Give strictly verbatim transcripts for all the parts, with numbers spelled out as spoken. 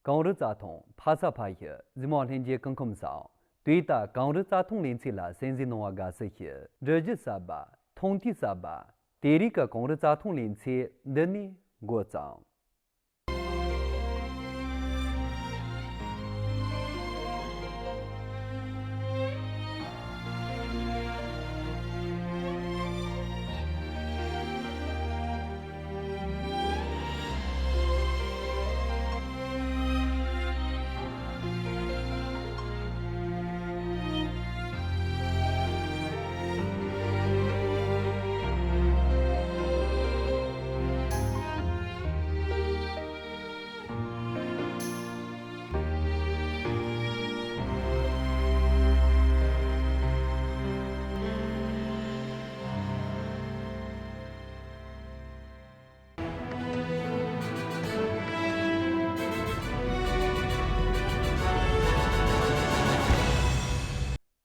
གངས་རི་རྩྭ་ཐང་ཕ་ས་ཕ་ཡུལ་གཟིགས་མོ་ལྷན་རྒྱས་སྐུ་ཁམས་བཟང་། དུས་ད་གངས་རི་རྩྭ་ཐང་ལེན་ཚུལ་ལ་གསན་གཟིགས་གནང་བ་དགའ་བསུ་ཞུ། འབྲི་རྒྱུ་གསར་པ། མཐོང་ཐོས་གསར་པ། དེ་རིང་གི་གངས་རི་རྩྭ་ཐང་ལེན་ཚུལ་འདི་ནས་འགོ་བརྩམས།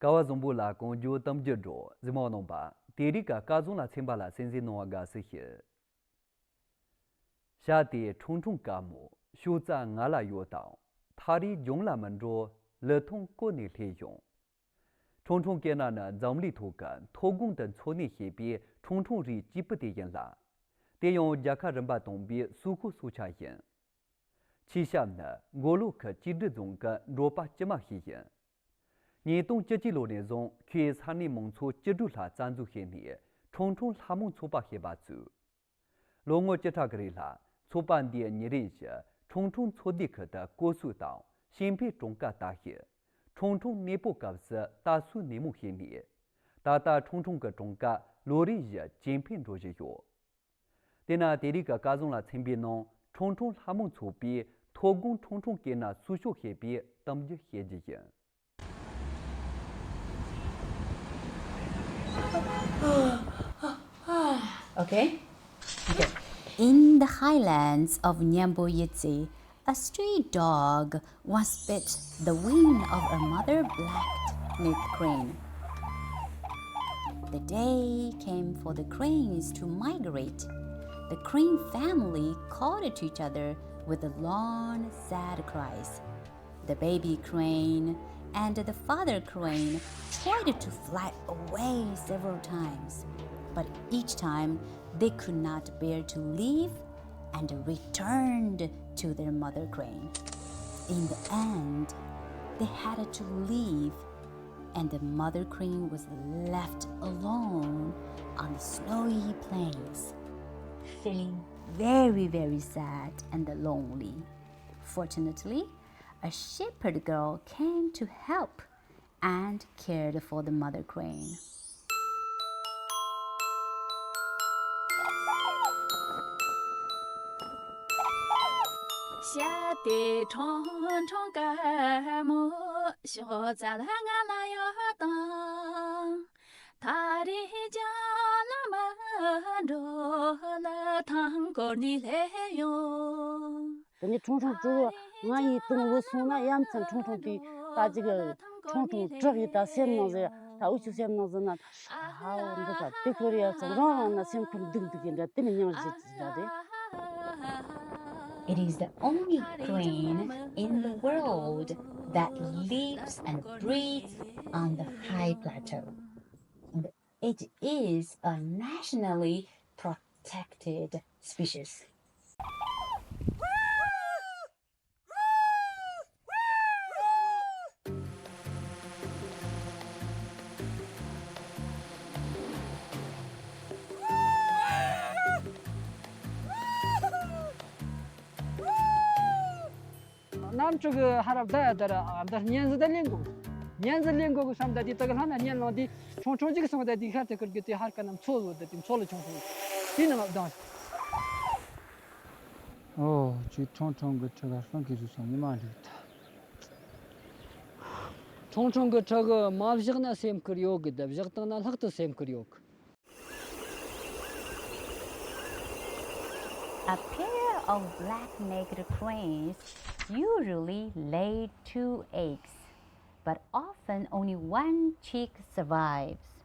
ཀ་བ་བཟང་པོ་ལ་གང་བརྗོད་གཏམ་རྒྱུད་སྒྲོག་གཟིགས་མོ་རྣམ་པ། དེ་རིང་གི་སྐལ་བཟང་ལ་ཚན་པ་ལ་གསན་གཟིགས་གནང་བ་དགའ་བསུ་ཞུ། བྱ་དེ་ཁྲུང་ཁྲུང་དཀར་མོ། ཤོག་རྩ་ང་ལ་ཡོད་དང་། ཐག་རིང་ལྗོངས་ལ་མི་འགྲོ། ལི་ཐང་བསྐོར་ནས་སླེབས་ཡོང་། ཁྲུང་ཁྲུང་སྐེ་ན་ནི་འཛམ་གླིང་ཐོག་གི་མཐོ་སྒང་དུ་འཚོ་གནས་བྱེད་པའི་ཁྲུང་ཁྲུང་རིགས་གཅིག་པུ་དེ་ཡིན་ལ། དེ་ཡང་རྒྱལ་ཁབ་རིམ་པ་དང་པོའི་སུའུ་ཧུའུ་སྲོག་ཆགས་ཡིན། ཆུ་ཞབས་ནི་མགོ་ལོག་གི་ཀྱི་ཀྲི་རྫོང་གི་འབྲོག་པ་དཀྱུས་མ་ཞིག་ཡིན། ཉིས་སྟོང་བཅུ་གཅིག་ལོ་ནས་བཟུང་ཁོས་ས་གནས་མང་ཚོགས་བཅུ་དྲུག་ལྷག་རྩ་འཛུགས་བྱས་ནས་ཁྲུང་ཁྲུང་ལྷ་མོ་ཚོགས་པ་ཞེས་པ་བཙུགས། ལོ་ངོ་བཅུ་ཕྲག་གི་རིང་ལ་ཚོགས་པ་འདིས་ཉིན་རེ་བཞིན་ཁྲུང་ཁྲུང་འཚོ་སྡོད་ཁུལ་དུ་སྐོར་སྲུང་དང་ཞིང་ཕན་གྲངས་ཀ་ལྟ་ཞིབ། ཁྲུང་ཁྲུང་གནས་སྤོ་སྐབས་སུ་ལྟ་སྲུང་ནན་མོ་བྱས་ནས། ད་ལྟ་ཁྲུང་ཁྲུང་གི་གྲངས་ཀ་ལོ་རེ་བཞིན་ཇེ་འཕེལ་འགྲོ་བཞིན་ཡོད། དེས་ན་དེ་རིང་གི་སྐལ་བཟང་ལ་ཚན་པའི་ནང་ཁྲུང་ཁྲུང་ལྷ་མོ་ཚོགས་པའི་མཐོ་སྒང་ཁྲུང་ཁྲུང་སྐེ་ན་སྲུང་སྐྱོབ་བྱེད་པའི་གཏམ་རྒྱུད་བཤད་རྒྱུ་ཡིན། Okay. Okay. In the highlands of Nyambo Yetse, a stray dog once bit the wing of a mother black-necked crane. The day came for the cranes to migrate. The crane family called to each other with a long, sad cries. The baby crane and the father crane tried to fly away several times, but each time they could not bear to leave and returned to their mother crane. In the end, they had to leave, and the mother crane was left alone on the snowy plains, feeling very, very sad and lonely. Fortunately, a shepherd girl came to help and cared for the mother crane. དེ་ནས་ཁྲུང་ཁྲུང་གྲོགས་པོ་ང་ཡིས་དང་བུ་སོང་ན་ཡ་མཚན་ཁྲུང་ཁྲུང་དེ་ད་ཅིག་ཁྲུང་ཁྲུང་གྲག་ཡིན་ད་སེམས་ནང་ཟེར་ད་འུ་ཆོ་སེམས་ནང་ཟེར་ན་ཧ་འདི་ད་དེ་ཁོ་རེ་ཡ་ཚང་རང་རང་ན་སེམས་ཁུར་འདུག་འདུག་ཡིན་འདྲ་དེ་ནི་མྱང་རྗེས་ཀྱི་འདྲ་རེད། It is the only crane in the world that lives and breeds on the high plateau. And it is a nationally protected species. གནམ་གྲུ་གི་ཧ་ར་བདའ་ཡ་ད་ར་ཨ་ད་གཉན་གཟི་ད་ལེན་དགོ། གཉན་གཟི་ལེན་དགོ་གི་བསམ་ད་དེ་ད་གི་ལྷ་ན་གཉན་ལོང་དེ་ཁྲུང་ཁྲུང་གཅིག་སོང་ད་དེ་ཤར་དེ་ཁུར་གི་དེ་ཧར་ཀ་ན་མཚོ་བཟོ་ད་དེ་མཚོ་ལ་ཆུང་ཆུང་དེ་ནི་ང་བདང་། ཨོ་ཅི་ཁྲུང་ཁྲུང་གི་ཁྲི་ཁར་སོང་གི་རུ་སོང་ཉི་མ་ལུག་ད། ཁྲུང་ཁྲུང་གི་ཁྲི་གི་མ་བཞག་ན་སེམས་ཁུར་ཡོད་གི་ད་བཞག་བཏང་ན་ལྷག་ཏུ་སེམས་ཁུར་ཡོད་གི། A pair of black-necked cranes usually lay two eggs, but often only one chick survives.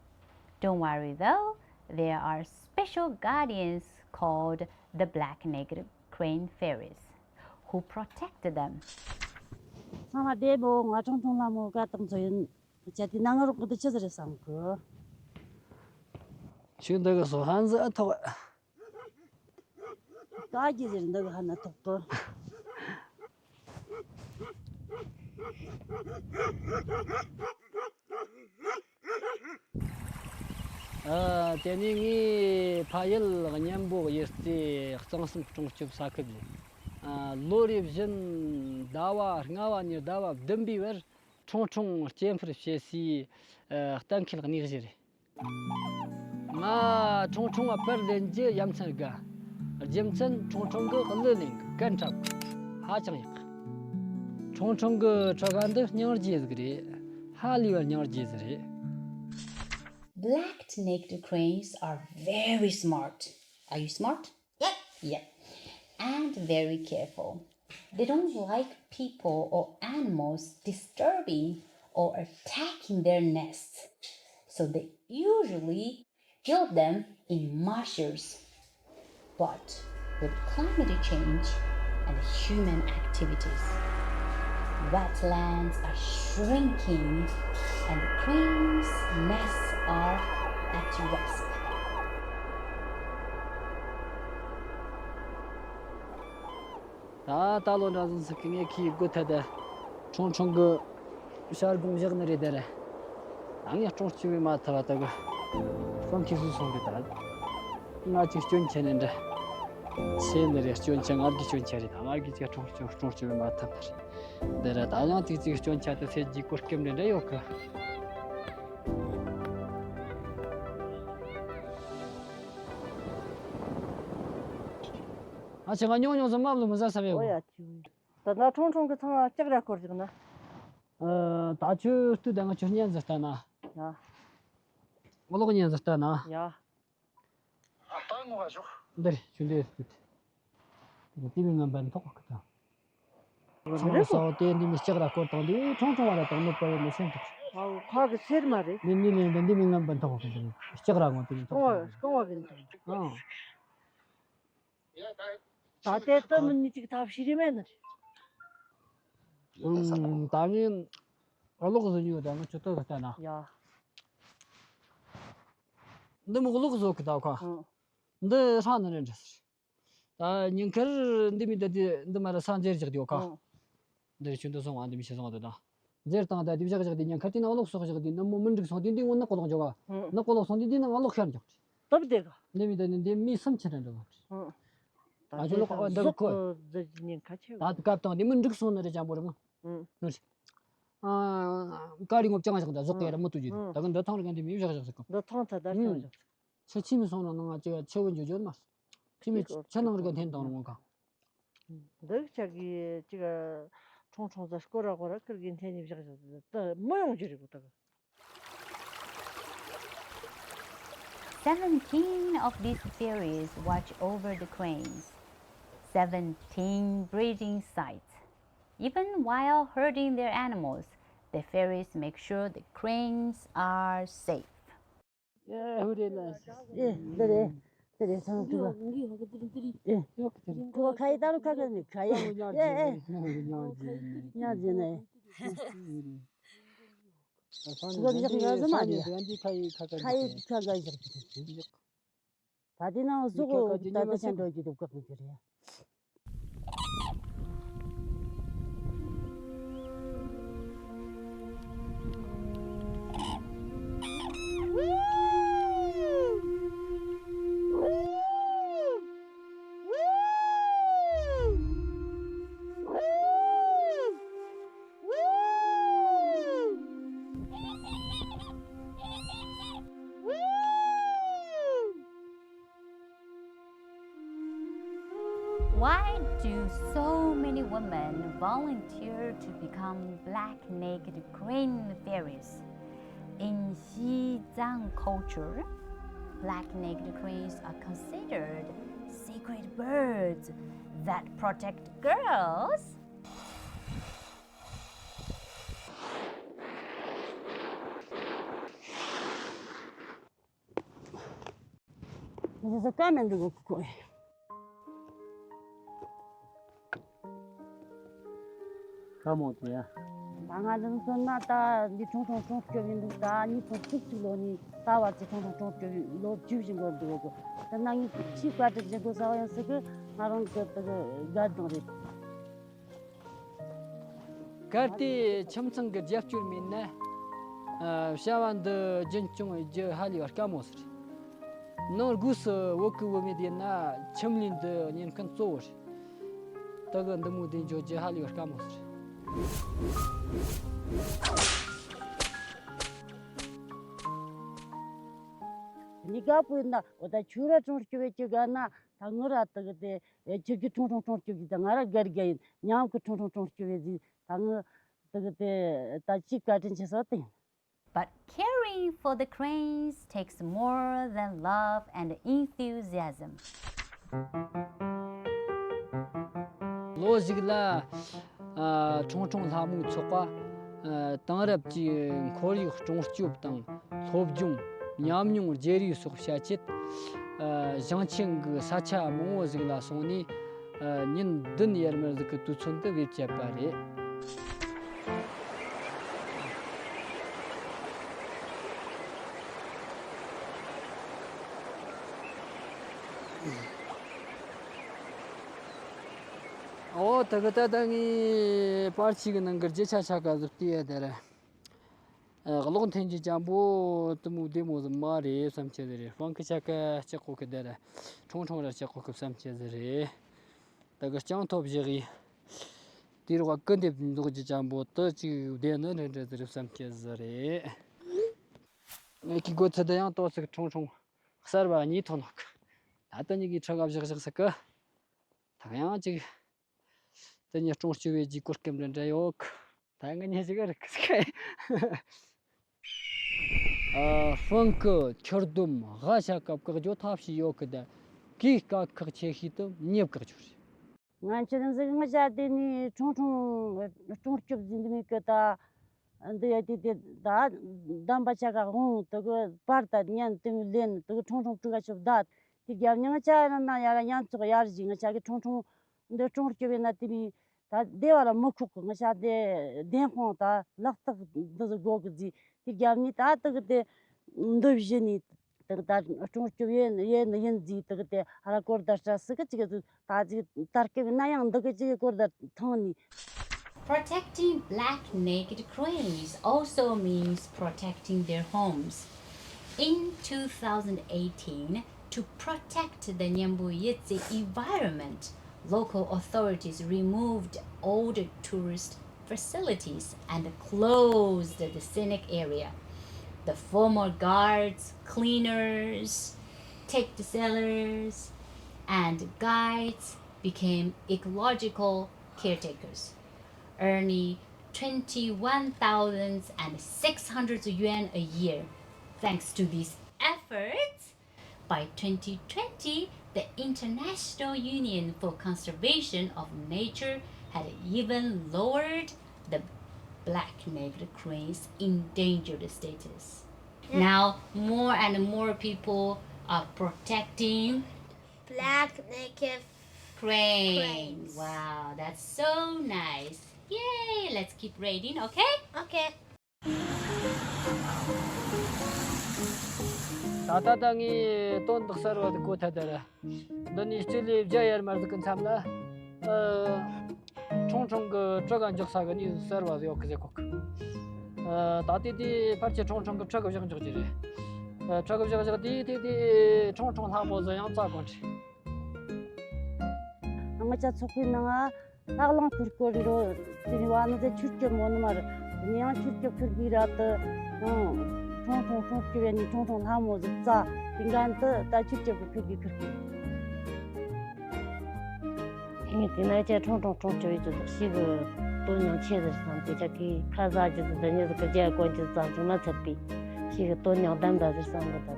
Don't worry though, there are special guardians called the black-necked crane fairies, who protected them. ང་བདེ་མོ་ང་ཁྲུང་ཁྲུང་ལ་མོ་དགའ་དང་ཚོ་ཡིན། ཅི་དེ་ནང་རོགས་པོ་དེ་ཅི་ཟེར་བསམ་གི། ཁྱོད་འདི་གི་སོ་ཧན་ཟི་ཨ་ཐོག་ད་ཀྱི་ཟེར་འདི་གི་ཧ་ན་ཐོག་གི། ཨ། དེ་ནས་ངའི་ཕ་ཡུལ་གཉན་པོ་གཡུ་རྩེ་གཙང་གསུམ་སྲུང་སྐྱོབ་ས་ཁུལ་ཡིན། ཨ། ལོ་རེ་བཞིན་ཟླ་བ་ལྔ་བ་ནས་ཟླ་བ་བདུན་པའི་བར་ཁྲུང་ཁྲུང་སྐྱེ་འཕེལ་བྱེད་སའི་ཨ། གཏན་འཁེལ་གནས་གཞི་རེད། ང་ཁྲུང་ཁྲུང་བ་པར་ལེན་རྒྱུ་ཡ་མཚན་དགའ། རྒྱུ་མཚན་ཁྲུང་ཁྲུང་གི་གླུ་ལེན་གི་སྐད་འཁྲབ་གི་ཧ་ཅང་ཡག་ཁྲུང་ཁྲུང་གི་ཁྲོ་ག་འདི་སྙིང་རྗེ་ཟིག་རེད། ཧ་ལས་པ་སྙིང་རྗེ་ཟིག་རེད། Black-necked cranes are very smart. Are you smart? Yep. Yep. And very careful. They don't like people or animals disturbing or attacking their nests. So they usually build them in marshes. But with climate change and human activities, wetlands are shrinking and the cranes' nests are at risk. ད་ད་ལོ་འདྲ་ཟིན་ཟིག་གི་ངས་ཁྱིའི་སྒོ་ཐད་དེ་ཁྲུང་ཁྲུང་གི་ཤར་དགོང་བཞག་ནི་རེད་དེ་རེད། ད་ངས་སྲུང་སྐྱོབ་མ་ཐུབ་པ་ད་གི་སོང་ཁྱི་སུ་སོང་རེད་ད། ང་ཅིག་སྐྱོན་ཆེ་ནི་འདྲ། ཆེ་ནི་རེད། སྐྱོན་ཆེ་ང་གི་སྐྱོན་ཆེ་རེད། ད་ང་གི་ཅིག་སྲུང་སྐྱོབ་སྲུང་སྐྱོབ་མ་ཐུབ་ནི་རེད། འདི་རེད། ད་ཡང་ཅིག་ཅིག་སྐྱོན་ཆེ་དེ་ཟེར་རྒྱུའི་གོ་སྐབས་འདི་འདྲ་ཡོད་གི། ཨ་ཆེ་ང་ཉུང་ཉུང་ཟིག་མ་བླུག་མི་ཟ་ས་བས་འོ་ཡ་ཆེ། ད་ན་ཁྲུང་ཁྲུང་གི་ཚང་ལྕགས་ར་སྐོར་ཅིག་ན། ཨ། ད་ཁྱོད་ལྟོས་ད་ང་ཁྱོད་བརྙན་ཟིག་ལྟ་ན། ཡ། ཨོ་ལོག་བརྙན་ཟིག་ལྟ་ན། ཡ། ཨ་ད་ངོ་ཧ་ཞོག་འདིར་ཁྱོད་འདིར་ལྟོས། དེ་མི་ངན་པ་ཐོག་གི་ད། ཚང་མ་སོ་དེ་འདི་མི་ལྕགས་ར་སྐོར་དང་འདི་ཁྲུང་ཁྲུང་བ་ར་དང་ནུབ་པ་ཡོད་མི་སེམས་ཐུབ། ཨའོ་ཁ་གི་སེར་མ་རེད། འདི་འདི་ནས་འདི་འདི་མི་ངན་པ་ཐོག་གི་འདི་ལྕགས་ར་ངོ་དེ་མི་ཐོག་རྐང་བ་རྐང་བ་བིན་ཐོག་ཨང་། ད་ལྟའི་ལྟ་མི་ནི་ཅིག་ཐབས་ཤེས་རེ་མེད་ནི་རེད། ཨུམ། ད་ངས་གློག་བཟོ་ཉོ་ད་ང་ཆུ་ཏོ་གི་ལྟ་ན། ཡ། འདི་མོ་གློག་བཟོ་གི་ད་ཁ། ཨང་། འདི་ཧྲ་ནི་རེད་འདྲ་ཟེར། ད་ཉིན་ཁར་འདི་མི་ད་དེ་འདི་མ་ར་ས་འཛེར་རྒྱག་དེ་ཡོད་ཁ། ཨང་། འདིར་ཆུ་འདི་སོང་བ་འདི་མི་ཤེས་སོང་བ་དེ་དང་། འཛེར་དང་ད་དེ་བཞག་བཞག་དེ་ཉིན་ཁར་དེ་ན་གློག་གསོག་བཞག་དེ་ནི་མོ་མི་འགྲིག་སོང་དེ་འདི་སྔོན་ན་གློག་འཇོག་ག་ཨང་། ནི་གློག་སོང་དེ་འདི་ན་ང་གློག་ཤར་འཇོག་དེ། སྟབས་བདེ་ག། འདི་མི་ད་ནི་འདི་མི་སུམ་ཆེ་ར་འགྲོ་ག་ཨང་། ད་ཨ་ཅོ་ལོག་ཨ་འདི་ཁོ། ཟི་ཉིན་ཁ་ཆེ་བ། ད་སྐབས་དང་དེ་མི་འགྲིག་སོང་ན་རེ་ཅང་པོ་རེད་ང་། ཨང་། ཨ། ཀ་རི་ངོ་བཅང་བཞག་ད་གཟུགས་ཀྱི་ར་མི་ཏུ་རྒྱུ་ཨང་། ད་གི་འདི་ཐང་རེ་ག་འདི་མི་བཞག་བཞག་ཟེར་གོ། འདི་ཐང་ད་ད་ཨང་བཅང་བཞག་ཆུ་ཆི་མི་སོང་ན་ནང་ང་ཅི་ཆེ་བོ་འཇུ་འཇུ་མ། ཆི་མི་ཆུ་ནང་རེ་ག་འཐེན་དང་རུང་ག་འདི་ཆ་གི་ཅིག་ཁྲུང་ཁྲུང་ཟ་སྐོར་ར་སྐོར་ར་ཀིར་གི་འཐེན་ནི་བཞག་བཞག་ད་མི་ཡོང་རྒྱུ་རེད་གོ་ད་གི། Seventeen of these fairies watch over the cranes. Seventeen breeding sites. Even while herding their animals, the fairies make sure the cranes are safe. ཨེ་ཧུ་རེ་ན། ཨེ་འདི་རེད། འདི་རེད་སང་ཏུ་བ། ཨེ་ཁོ་ཁ་ཡི་ད་རུ་ཁ་ཁ་ནི་ཁ་ཡི་ཨེ་ཨེ། ཉག་ཅི་ནས། ཁ་ཡི་ཁ་ཁ་ཡི་ཁ་ཁ་ཁ་ཡི་ཁ་ཁ་ཡི། ད་དེ་ནང་གཟུགས་ད་ལྟ་ཆ་འགྲོ་རྒྱུ་དུ་བཀག་གི་རེད། Why do so many women volunteer to become black-necked crane fairies? In Xizang culture, black-necked cranes are considered sacred birds that protect girls. This is a common little coin. དཀའ་མོ་དེ་ཡ། ད་ང་འདི་ཚོ་ན་ད་འདི་ཁྲུང་ཁྲུང་སྲུང་སྐྱོབ་ཡིན་འདུག་ད་ཉིས་སྟོང་བཅུ་གཅིག་ལོ་ནས་ད་བར་གྱི་ཁྲུང་ཁྲུང་སྲུང་སྐྱོབ་ཡིན་ལོ་བཅུ་བཞི་འགོར་འདུག་གོ་དེ་ན་ངས་ཆེས་བཀའ་དྲིན་ཆེན་པོ་ཟེར་བ་ཡིན་ཟེར་གི་ང་རང་གི་དེ་གི་དགའ་སྡང་རེད། གལ་ཏེ་ཁྱིམ་ཚང་གི་རྒྱབ་སྐྱོར་མེད་ན། ཨ། བྱ་བ་འདི་རྒྱུན་སྐྱོང་བའི་རྒྱུ་ཧ་ལས་པ་དཀའ་མོ་ཟེར། ནང་སྒོས་སུ་བོད་ཀྱི་བུད་མེད་ཡིན་ན་ཁྱིམ་ལས་འདི་གཉེར་མཁན་གཙོ་བོ་རེད། ད་གི་འདི་མོ་དེ་འཇོག་རྒྱུ་ཧ་ལས་པ་དཀའ་མོ་ཟེར། གཉིས་ཀ་བུད་ན་འོ་ད་ཁྱོད་ར་ཁྲུང་སྐྱོབ་བྱེད་ཀྱི་དགའ་ན་ད་ངུ་ར་ད་གི་དེ་ཁྱོད་ཀྱི་ཁྲུང་ཁྲུང་སྲུང་སྐྱོབ་ཀྱི་ད་ང་ར་དགའ་དགའ་ཡིན་མཉམ་གི་ཁྲུང་ཁྲུང་སྲུང་སྐྱོབ་བྱེད་ཟིག་ད་ངུ་ད་གི་དེ་ད་ཅིག་བཀའ་དྲིན་ཆེ་ས་དེ་ཡིན། But caring for the cranes takes more than love and enthusiasm. ལོ་ཞིག་ལ། ཨ། ཁྲུང་ཁྲུང་ལྷ་མོའི་ཚོགས་པ། ཨ། དེང་རབས་ཀྱི་ཁོར་ཡུག་སྲུང་སྐྱོབ་དང་སློབ་སྦྱོང་། ཉམས་མྱོང་བརྗེ་རེས་སོགས་བྱ་ཆེད། ཨ། ཞིང་ཆེན་གྱི་ས་ཆ་མང་བོ་ཞིག་ལ་སོང་ནས། ཨ། ཉིན་བདུན་ཡར་མར་ཟིག་གི་དུས་ཚོད་འདི་བེད་སྤྱད་པ་རེད། ཨོ། ད་གི་ད་ལྟ་ངའི་པར་ཆས་ཀྱི་ནང་གི་རྒྱུ་ཆ་ཆ་ག་ཟིག་བལྟས་ཡ་དེ་རེད། ཨ། གློག་འཐེན་གྱི་འཇམ་པོ་དེ་མོ་བདེ་མོ་ཟིག་མ་རེད་བསམ་གྱི་ཟིག་རེད། ཧྥང་ཀི་ཆ་ག་ལྕགས་ཁོག་གི་དེ་རེད། ཁྲུང་ཁྲུང་ར་ལྕགས་ཁོག་གི་བསམ་གྱི་ཟིག་རེད། ད་གི་རྐྱང་ཐོབ་བཞག་གི། དེ་རུ་བ་ཀི་འདེབས་འཛུགས་ཀྱི་འཇམ་པོ་དེ་ཅིག་བདེ་ནི་རེད་འདྲ་ཟིག་རེད་བསམ་གྱི་ཟིག་རེད། ངེད་ཀྱི་སྒོ་ཚད་དུ་ཡང་ཏོག་ཙིག་ཁྲུང་ཁྲུང་གསར་བ་གཉིས་ཐོན་ནོག་ད་ལྟ་གཉིས་ཀྱི་ཁྲི་ག་བཞག་བཞག་ཟིག་གི། ཐག་ཡང་ཅིག་དེ་ཉིད་སྲུང་སྐྱོབ་བྱེད་རྒྱུའི་གོ་སྐབས་འདྲ་འདྲ་ཡོད། ད་ང་ཉེ་ཞིག་རིག་གི། ཧྥང་ཀི་ཁྱེར་སྡོམ་ཧ་ཤ་སྐབས་བཀག་རྒྱུ་ཐབས་ཤེས་ཡོད་གི། ད་གིས་དཀའ་ཁག་ཆེ་ཤོས་དུ་མྱི་བཀག་རྒྱུ་རེད། ང་ཁྱེད་ཟིག་ང་ཞ་དེ་ནི་ཁྲུང་ཁྲུང་སྲུང་སྐྱོབ་ཟིན་འདི་མི་གི་ད་འདི་ཡ་དེ་དེ་ད་འདམ་པ་ཆ་ག་འོང་དུ་གི་པར་ད་ཉན་དུ་ལེན་དུ་གི་ཁྲུང་ཁྲུང་ཀྲུ་ག་ཆུབ་ད་དེ་རྒྱབ་ཉང་ཆ་ཡ་ན་ན་ཡ་ར་ཉན་ཚོགས་ཡར་ཞིག་ང་ཞ་གི་ཁྲུང་ཁྲུང་འདི་སྲུང་སྐྱོབ་ཡིན་ན་དེ་ནི། ད་སྡེ་བ་ལ་མི་ཁོག་གི་ང་ཞ་དེ་བདེན་དཔང་ད་ལག་རྟགས་འདི་ཟིག་དགོས་གི་ཟིག་དེ་རྒྱབ་ནས་ད་དག་དེ་འདི་བཞི་ནས་དག་ད་སྲུང་སྐྱོབ་ཡེ་ཡེ་ནི་ཡིན་ཟིག་དག་དེ་ཧ་ར་གོར་ད་སྲ་སི་གི་ཅིག་ད་ཟིག་ད་སྐབས་ན་ཡང་འདི་གི་ཅིག་གོར་ད་ཐང་ནི། Protecting black-necked cranes also means protecting their homes. In two thousand eighteen, to protect the Nyenpu Yetse environment, local authorities removed old tourist facilities and closed the scenic area. The former guards, cleaners, ticket sellers, and guides became ecological caretakers, earning twenty-one thousand six hundred yuan a year. Thanks to these efforts, by twenty twenty, the International Union for Conservation of Nature had even lowered the black-necked crane's endangered status. Now, more and more people are protecting black-necked cranes. Cranes. Wow, that's so nice. Yay! Let's keep reading, okay? Okay. ད་ལྟ་ད་ངས་དོན་དག་གསར་བ་ཟིག་གོ་ཐལ་ད་ར། འདི་ནས་སྤྱི་ལེ་བརྒྱ་ཡར་མར་ཟིག་གི་མཚམས་ལ། ཨ། ཁྲུང་ཁྲུང་གི་གྲུ་ག་འཇོག་ས་གི་གནས་གསར་བ་ཟིག་ཡོད་གི་ཟེར་གོ་གི། ཨ། ད་ལྟའི་དེ་ཕལ་ཆེར་ཁྲུང་ཁྲུང་གི་གྲུ་གི་བཞག་འཇོག་རྒྱུ་རེད། ཨ། གྲུ་གི་བཞག་བཞག་དེ་དེ་དེ་ཁྲུང་ཁྲུང་ལྷ་མོ་ཟིག་ཡང་རྩ་དགོས་རེད། ང་ཅག་ཚོགས་པའི་ནང་ལྷག་ལང་ཁུར་སྐོར་འགྲོ་དེ་ནི་བ་ནི་དེ་ཆུར་སྐྱོབ་མོ་ནི་མ་རེད། དེ་ནི་ཡང་ཆུར་སྐྱོབ་ཁུར་གི་ར་དུ་ཡང་ཁྲུང་ཁྲུང་ཁྲུང་སྐྱོབ་ཡ་ནི་ཁྲུང་ཁྲུང་ལྷ་མོ་ཟིག་རྩ་དེ་འགན་དུ་ད་ཆུར་སྐྱོབ་ཁུར་གི་ཁུར་གི། དེ་ནི་དེ་ན་ཅག་ཁྲུང་ཁྲུང་ཁྲུང་སྐྱོབ་ཡི་ཅུ་དག་ཤི་གི་དོན་ཡང་ཆེ་ཟེར་བསམ་གི་ཅག་གི་ཁ་ཟ་རྒྱུ་དུ་དུ་ཉི་ཟིག་གི་རྒྱ་གོན་རྒྱུ་ཙམ་ཞིག་མ་ཚད་པའི་ཤི་གི་དོན་ཡང་ལྡན་པ་ཟེར་བསམ་གི་ད།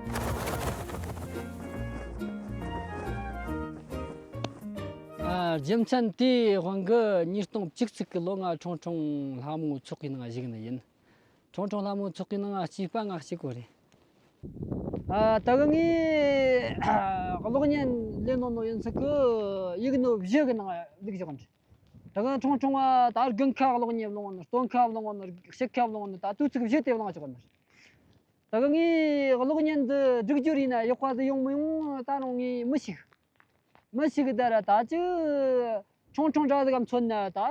ཨ། རྒྱུ་མཚན་དེའི་དབང་གིས་ཉིས་སྟོང་བཅུ་གཅིག་གི་ལོ་ང་ཁྲུང་ཁྲུང་ལྷ་མོ་ཚོགས་པའི་ནང་ཞུགས་ནི་ཡིན། ཁྲུང་ཁྲུང་ལྷ་མོ་ཚོགས་པའི་ནང་སྐྱེས་པ་ང་གཅིག་པོ་རེད། ཨ། ད་གི་ངས་གློག་བརྙན་ལེན་ནོ་ནོ་ཡིན་ས་གི་ཡིག་ནོ་བཞི་གི་ནང་བླུགས་བཞག་འདྲི། ད་གི་ཆུང་ཆུང་བ་ད་དགུན་ཁ་གློག་བརྙན་བླངས་ནི། སྟོན་ཁ་བླངས་ནི། དཔྱིད་ཁ་བླངས་ནི། ད་དུས་ཚིགས་བཞི་དེ་བླངས་བཞག་ནི། ད་གི་ངས་གློག་བརྙན་འདི་སྒྲིག་སྦྱོར་ཡིན་ན་ཡག་པ་ཟིག་ཡོང་མི་ཡོང་ད་རུང་ངས་མི་ཤེས། མི་ཤེས་གི། ད་ར་ད་ཅི་ཆུང་ཆུང་འདྲ་ཟིག་ག་མཚོན་ན། ད་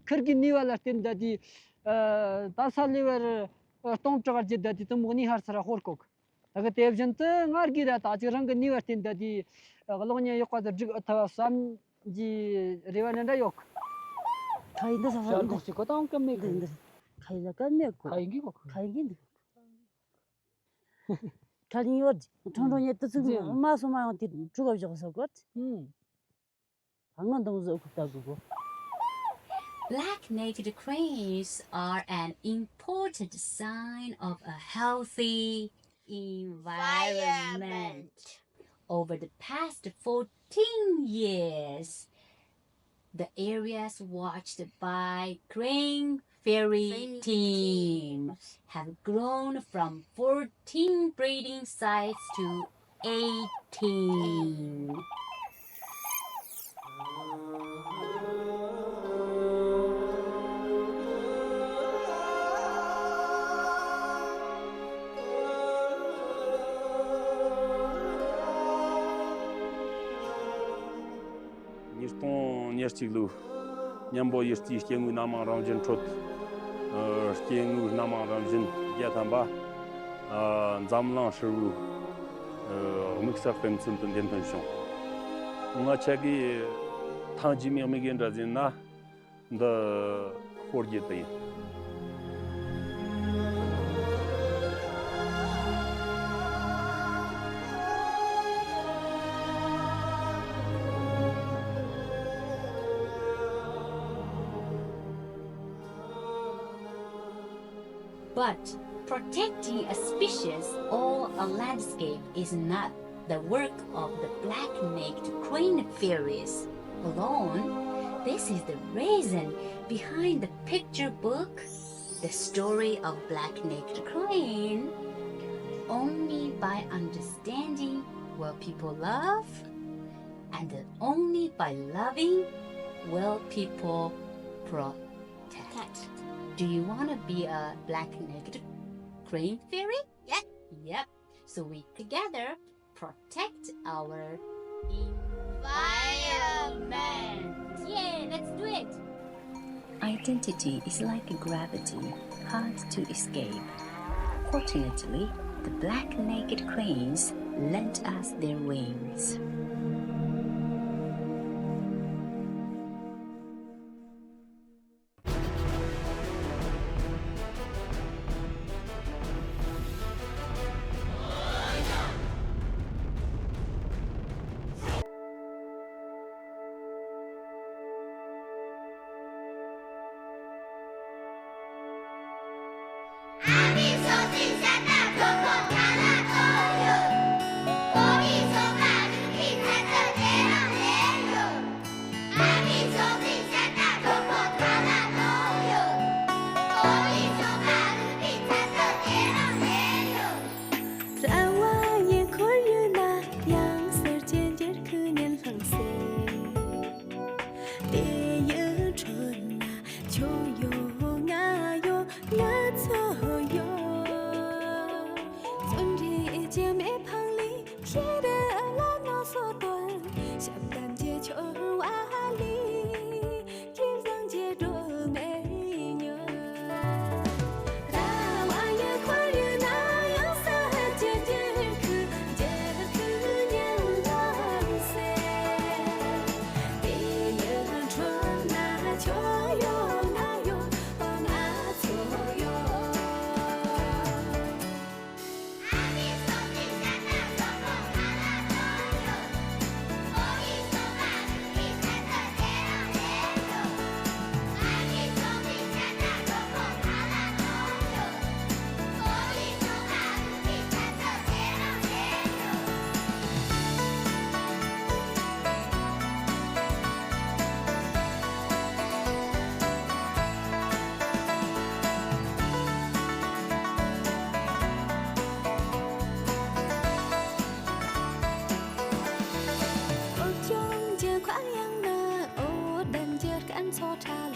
ཁིར་གི་ནུས་པ་ལ་བརྟེན་ད་དེ་ད་ས་ལེ་བར་སྟོང་ཕྲག་བརྒྱད་ད་དེ་དུ་མོག་ནི་ཧར་སར་ཧོར་གོ་གི། ད་གི་དེ་བཞིན་དུ་ང་རྒྱལ་ར་ད་ཅི་རང་གི་ནུས་པ་བརྟེན་ད་དེ་གློག་བརྙན་ཡག་པ་ཟིག་སྒྲིག་ཨེ་ཐུབ་བསམ་གྱི་རེ་བ་འདྲ་འདྲ་ཡོད་གི། ཁ་ཡིན་འདི་ས་ཤར་ས་འདི་གོག་ཅིག་གོ་དང་ཀ་མེད་གི། འདི་འདི་ཁ་ཡིན་ལ་ཀ་མེད་གོ། ཁ་ཡིན་གི་གོ། ཁ་ཡིན་གི་འདི། ཁ་ཡིན་ཡོད་ཀྲང་ཀྲང་ཉེ་དུ་ཚུགས་མ་སོང་མ་ཡོང་དེ་ཀྲུ་ག་བཞག་ས་གོ། ཨང་། ང་འདང་བཟོ་ཁུ་ལྟ་དགོས་གོ། Black-necked cranes are an important sign of a healthy environment. Over the past fourteen years, the areas watched by Crane Ferry team have grown from fourteen breeding sites to eighteen. ཉིས་སྟོང་ཉེར་གཅིག་ལོའི་གཉན་པོ་གཡུ་རྩེའི་སྐྱེ་དངོས་སྣ་མང་རང་བཞིན་ཁྲོད། ཨ། སྐྱེ་དངོས་སྣ་མང་རང་བཞིན་བརྒྱ་ཐམ་པ། ཨ། འཛམ་གླིང་ཧྲིལ་བོའི། ཨ། དམིགས་བསལ་དཔེ་མཚོན་དུ་འདེམས་ཐོན་བྱུང་། ང་ཆ་གིས་ཐང་ཅི་མིག་མིག་གི་འདྲ་ཟིན་ན། འདི་སྤོ་རྒྱུ་དེ་ཡིན། But protecting a species or a landscape is not the work of the black-necked crane fairies alone. This is the reason behind the picture book, The Story of Black-Necked Crane. Only by understanding will people love, and only by loving will people protect. Do you want to be a black-necked crane fairy? Yep. Yep. So we together protect our environment. Yay, let's do it. Identity is like a gravity, hard to escape. Fortunately, the black-necked cranes lent us their wings. ཚོགས་གྲྭ་